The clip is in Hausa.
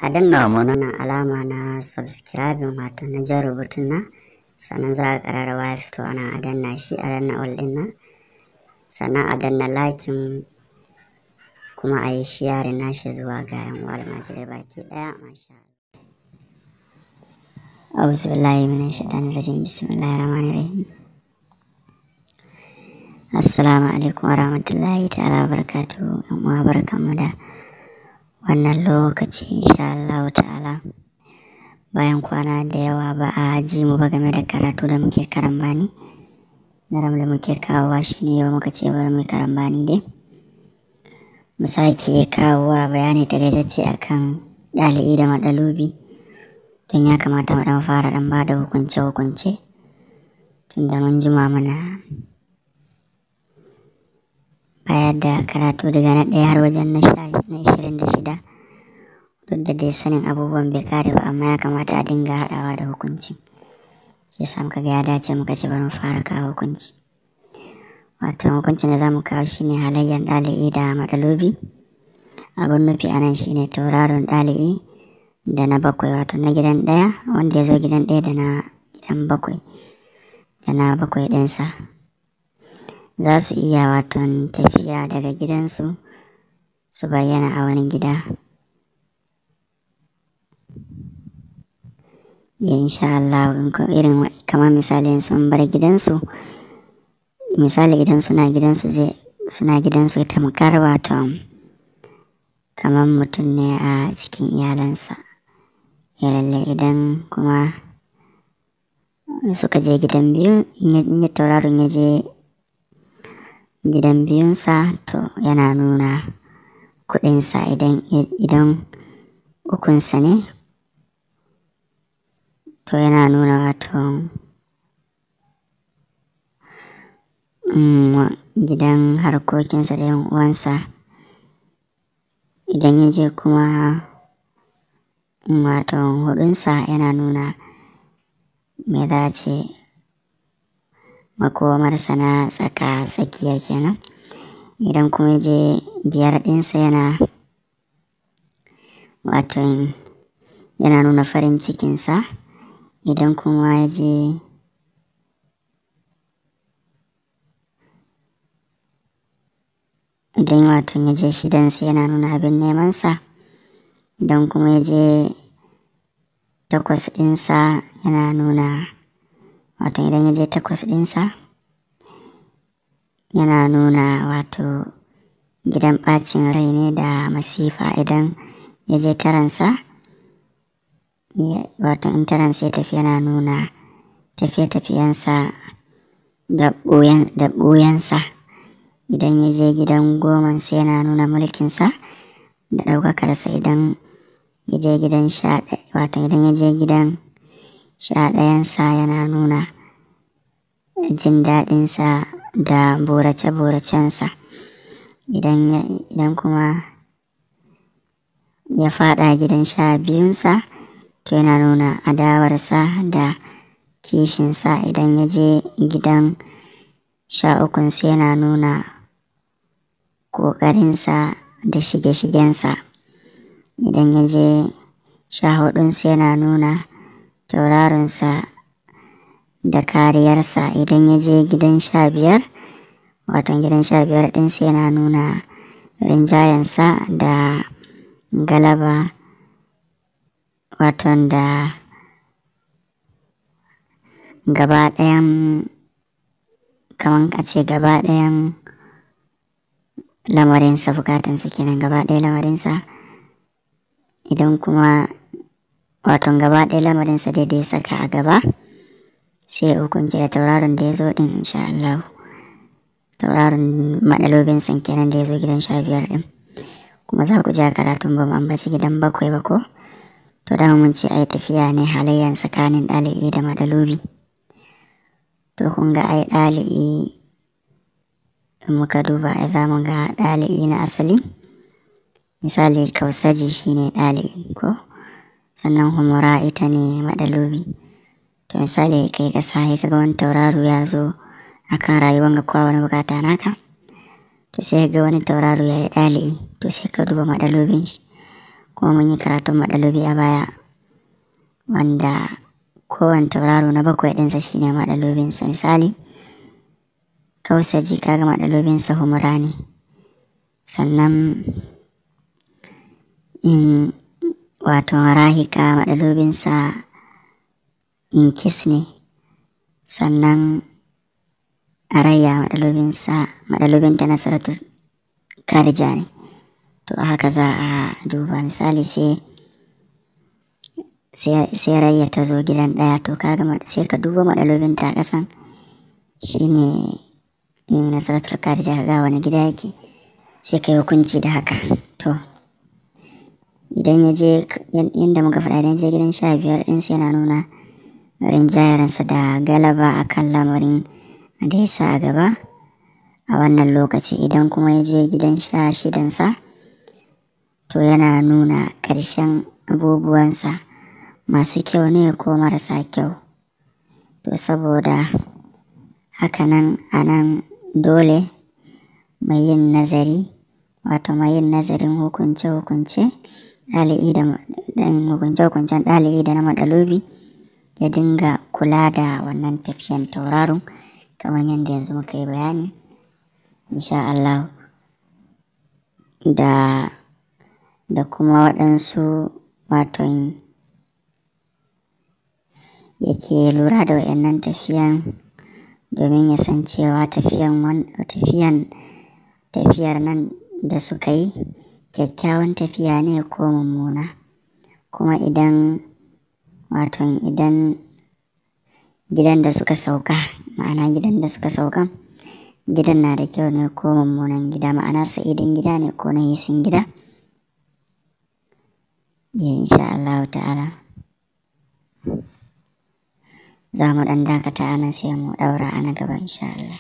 A danna mana alama na subscribing, wato na jan rubutun nan. Sannan za a ƙararrawa ya fito ana, a danna shi, a danna all ɗin nan. Sannan a danna liking, kuma a yi sharing nashi zuwa ga yan uwa almajirai baki ɗaya. Masha Allah. Auzu billahi minash shaitanir rajim. Bismillahir rahmanir rahim. Assalamu alaikum warahmatullahi ta'ala wabarakatuhu. Yan uwa, barkanmu da wannan lokaci. Insha Allah ta'ala, bayan kwana da yawa ba a ji mu ba game da karatu da muke karambani na da muke kawowa, shine yau muka ce bari mu karambani dai mu sake kawowa bayani takaitacce akan ɗali'i da maɗalubi, don ya kamata mu ɗan fara ɗan ba da hukunce-hukunce, tunda mun jima muna bayar da karatu daga na 1 har wajen na 26. Duk da dai sanin abubuwan bai kare ba, amma ya kamata a dinga haɗawa da hukunci. Shi yasa muka ga ya dace, muka ce bari mu fara kawo hukunci. Wato hukuncin da za mu kawo shine halayyar ɗali'i da maɗalubi. Abin nufi a nan shine tauraron ɗali'i da na 7, wato na gidan 1 wanda ya zo gidan 1 da na gidan 7 da na 7 ɗinsa, za su iya wato tafiya daga gidansu su bayyana a wani gida. Ya insha Allah, irin kamar misali sun bar gidansu, misali idan suna gidansu, zai suna gidansu tamkar wato kamar mutum ne a cikin iyalansa. Ya lalle, idan kuma suka je gidan 2, in ya tauraron ya je gidan 2nsa, to yana nuna kuɗinsa. Idan 3nsa ne, to yana nuna wato gidan harkokinsa da yan uwansa. Idan ya je kuma wato 4nsa, yana nuna me za a ce, makomarsa na tsaka tsakiya kenan. Idan kuma ya je 5 ɗinsa, yana wato yana nuna farin cikinsa. Idan kuma ya je idan wato ya je 6nsa, yana nuna abin nemansa. Idan kuma ya je 8 ɗinsa, yana nuna wato idan ya je 8 ɗinsa, yana nuna wato gidan ɓacin rai ne da masifa. Idan ya je 9nsa, wato in 9nsa ya tafi, yana nuna tafiye-tafiyensa da ɓuyansa. Idan ya je gidan 10nsa, yana nuna mulkinsa da ɗaukakarsa. Idan ya je gidan sha, wato idan ya je gidan 11nsa, yana nuna jin daɗinsa da burace-buracensa. Idan kuma ya faɗa gidan 12nsa, to yana nuna adawarsa da kishinsa. Idan ya je gidan 13nsa, yana nuna ƙoƙarinsa da shige-shigensa. Idan ya je 14nsa, yana nuna tauraronsa da kariyarsa. Idan ya je gidan 15, wato gidan 15 ɗinsa, yana nuna rinjayensa da galaba, wato da gaba ɗayan, kaman a ce gaba ɗayan lamarinsa, bukatansa kenan, gaba ɗaya lamarinsa. Idan kuma wato gaba ɗaya lamarinsa daidai saka a gaba, sai hukunci da tauraron da ya zo ɗin, insha Allah. Tauraron maɗalobin san kenan da ya zo gidan 15 ɗin. Kuma za ku ji a karatun ba mu ambaci gidan 7 ba ko? To dama mun ce ai tafiya ne halayyan tsakanin ɗali'i da maɗalubi. To kun ga ai ɗali'i, in muka duba ai za mu ga ɗali'i na asali. Misali kausaji shine ɗali'i ko? Sannan humura ita ne maɗalubi. To misali kai ka sa ka ga wani tauraro ya zo akan rayuwanka ko wani bukata naka, to sai ga wani tauraro ya yi ɗali'i, to sai ka duba maɗalubin shi. Kuma mun yi karatun maɗalubi a baya, wanda kowane tauraro na 7 ɗinsa shine maɗalubinsa. Misali kausaji kaga maɗalubinsa humura ne. Sannan in wato rahika maɗalubinsa inkis ne. Sannan arayya maɗalubinta nasaratul karja ne. To haka za a duba. Misali sai rayya ta zo gidan 1, to kaga sai ka duba maɗalubinta a ƙasan shine in nasaratul karja, ga wani gida yake, sai ka yi hukunci da haka. To idan ya je inda muka faɗa, idan ya je gidan 15 ɗinsa yana nuna rinjayaransa da galaba akan lamarin da ya sa a gaba a wannan lokaci. Idan kuma ya je gidan 16nsa, to yana nuna ƙarshen abubuwansa masu kyau ne ko marasa kyau. To saboda haka nan a nan dole mai yin nazari, wato mai yin nazarin hukunce-hukunce ɗali'i da hukunce-hukuncen ɗali'i da na maɗalubi, ya dinga kula da wannan tafiyan tauraron kamar yadda yanzu muka yi bayani insha Allah, da kuma waɗansu waton yake lura da waɗannan tafiyan domin ya san cewa tafiyar nan da suka yi kyakkyawan tafiya ne ko mummuna. Kuma idan waton idan gidan da suka sauka, ma'ana gidan da suka sauka, gidan na da kyau ne ko mummunan gida, ma'ana sa'idin gida ne ko na hisin gida. Ya insha Allah ta'ala za mu ɗan dakata anan sai mu ɗaura a na gaba insha Allah.